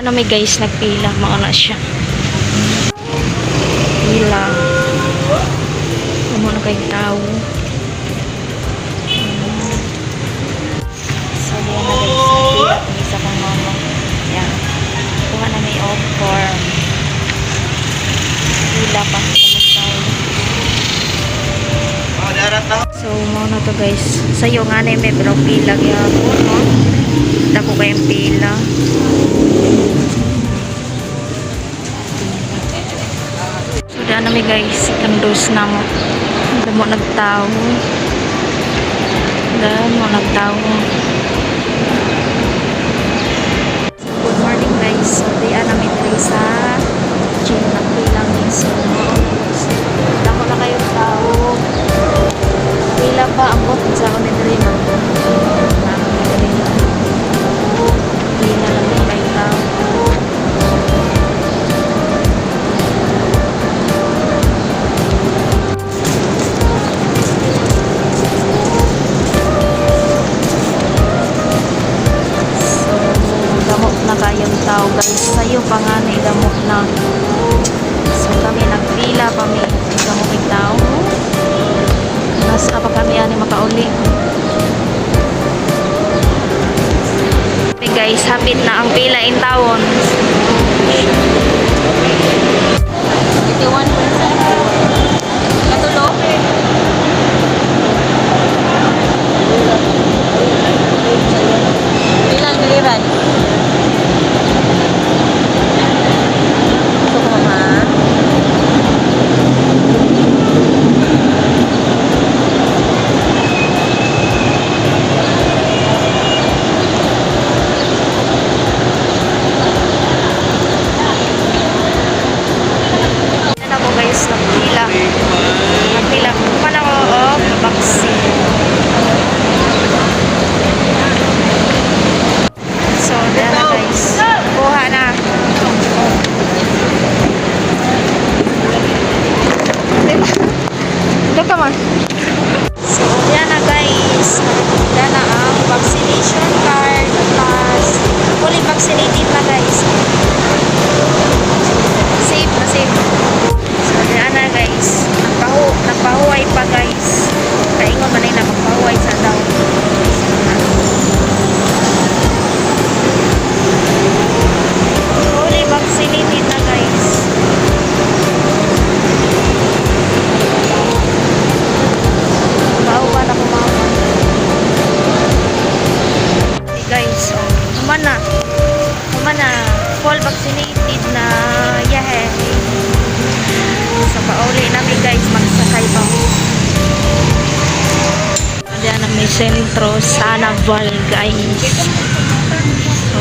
Ano may guys, nagpila. Mauna siya. Pila. Damo na kayong tao. So, diyan na guys. Nagpila kami sa kong mama. Yan. Kuha na may off form. Pila pa sa tao. So, mao na to guys. Sayo nga na may pero pila gyapon, no? Dako kayong pila. So, daan na mi guys. Kandos na mo. Damo nagtao. Damo nagtao. So, good morning guys. So, daan namin diri sa gym. Nagpila mi. So, mao na guys. Damo na kayong tao. Pila pa ang bot sa kami diri na. Na kami diri. Pila lang yung kay tao. So, damo na kayong tao guys. Sayo pa nga na damo na. So, kami nagpila pa mi. Damo kay tao. Nasa pa kami ani makauli. Okay guys, hapit na ang pila in tawon. 81%. Katulo? Pila ang giliran? Gusto ko, mama. Yan ako guys, nagpila. Nagpila. Kuman ako og vaccine. So, dyan na guys. Kuha na. Ito ka man. So, yan na guys. Nakita na ang vaccination card. Plus, fully vaccinated na guys. Safe na safe. So, yan na guys. Nagpahuway pa guys. Kaingon man ay nagpahuway sa daw. Fully vaccinated na guys. Bauban ako mama. Okay guys, oh, human na. Human na. Full vaccinated na. Yeah. So, pauli namin guys, magsakay pa. Diyan na may sentro, Sanaval guys. So,